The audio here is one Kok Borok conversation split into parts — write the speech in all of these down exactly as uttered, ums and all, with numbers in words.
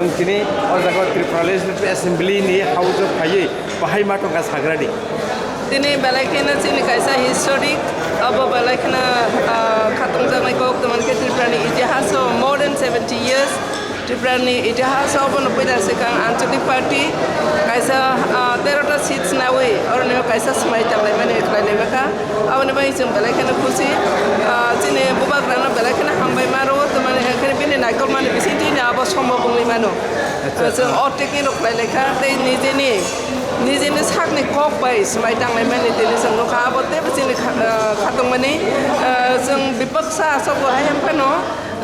Tini o jaga Tripura Legislative Assembly ni house o phaiwi bahai ma tongkha sagrani. Tini belai kheno chini kaisa historic, abo belai kheno, ah, khatungjaknai kok, tamani khe Tripura ni itihas o more than seventy years. Tripura ni itihas o bono puila swkang Anchalik Party kaisa, ah, tero ta seats nawi, oroni kaisa swmai tanglaimani khlailaimani kha. Aboni bagwi chwng belai kheno khusi, ah, chini bubagrano belai kheno hambai ma rwo, tamani hai kheno bini naikolmani bisingtwi abo sombo wngwi mano. Acha, chwng ah, o technique rok khlai lai kha, tei nijeni, nijeni sakni kok bai swmai tanglaimani tini chwng nukha, abo teibo chini kha-, ah, khatungmani, ah, chwng bipaksa aswk bo hai phano,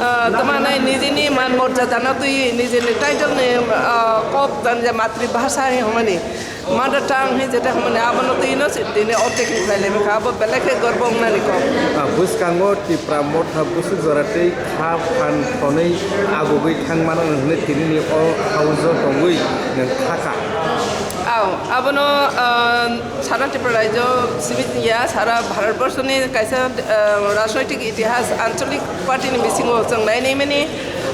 ah, tamo nai nijeni man morjada no twi, nijeni title ni, ah, kok jani ja matri bhasha hai hwnmani. Mother tongue hi jeta hwnmani abono twi no si tini o taking khlai lai kha, abo belai khe gorbo wngnani kok. Ah, bwskango Tipra Motha bwswk jora tei kha phan thonwi agugwi thang mano hwnwi tinini o house o tongwi nwng kha kha. Aw, abono, ah, sara Tripura rajyo simi ya sara Bharat borso ni kaisa, ah, rajnoitik itihas Anchalik Party ni bisingo chwng nai nai mani,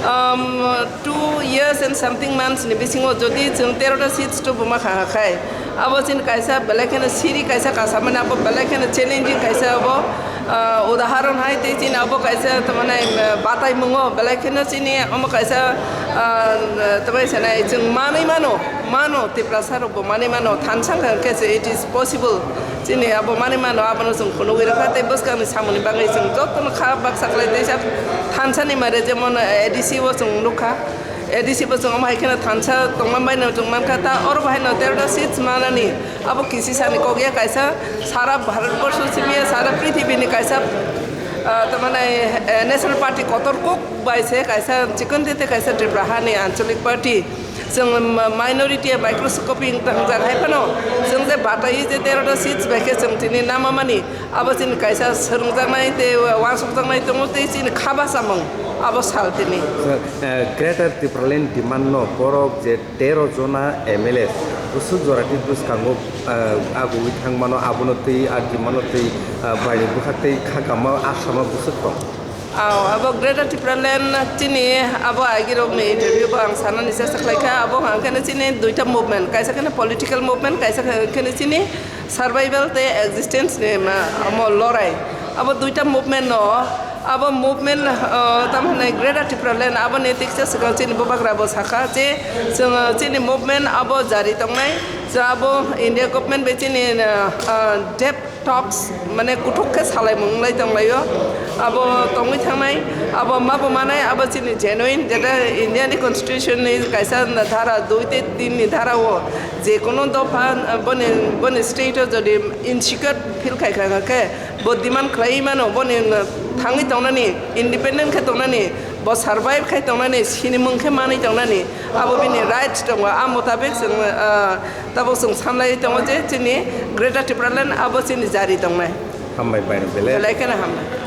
um, two years and something months ni bisingo jodi chwng tero ta seats to buma kha kha khai, abo chini kaisa belai kheno siri kaisa kasa mani, abo belai kheno challenging kaisa abo, ah, udaharon hai tei chini abo kaisa tamani, ah, batai mungo belai kheno chini omo kaisa, ah, tamai sanai chwng manwi mano, mano Tiprasa rok bo manwi mano thansa hwnkhe se it is possible. Chini abo mani mano, abono chwng phunugwi rwkha, tei bwskangni samungni bagwi chwng jotono kha baksa khlai tei sak thansani mare, jemon A D C o chwng nukha, A D C bo chwng omo hai kheno thansa tongma baino chwng mankha, ta oro bo haino tero ta seats manani abo kisisani kok ya kaisa sara Bharat borsho simi ya sara prithibini kaisa, ah, tamani, eh, national party kotor kok bai se kaisa chikon tete kaisa Tripura hani Anchalik party. Chwng ma-, minority microscopic wng tang jak hai phano, chwng je bataiwi je tero ta seats bai khe chwng tini nama mani, abo chini kaisa swrwngjaknai tei uansukjaknai tongo tei chini kha basamung abo sal tini. Eh, Greater Tipraland demand no borok je tero jona M L A bwswk jora tei bwskango, eh, agugwi thang mano, abono tei a demand no tei, eh, baini bwkha tei kha kama asama bwswk tong. Aw, abo Greater Tipraland chini abo agirokni interview bo ang sanani chesta khlai kha. Abo hwnkhe chini duita movement, kaisa kheno political movement, kaisa kheno chini survival tei existence ni ma-, amo lorai. Abo duita movement no, abo movement, uh, tamo hwnwi Greater Tipraland aboni tiksa swkang chini bubagra bo sakha je chwng, uh, chini movement abo jari tongnai. Chwng abo India government bai chini, uh, uh, depth talks, mane kuthuk khe salaimung wng lai tong laio. Abo tongwi thangnai, abo ma bo manai, abo chini genuine, jeta India ni constitution ni kaisa dhara dui tei tin ni dhara o je kono dopha, boni, boni state o jodi insecure feel khai kha khe, bo demand khlai mano, boni thangwi tongnani, independent khe tongnani, bo survive khai tongnani, sinimung khe manwi tongnani, abo bini right tongo. A mutabik chwng, ah, Tabuk chwng sanlai tongo je chini Greater Tipraland abo chini jari tongnai. Hambai bai no belai. Belai kheno hambai.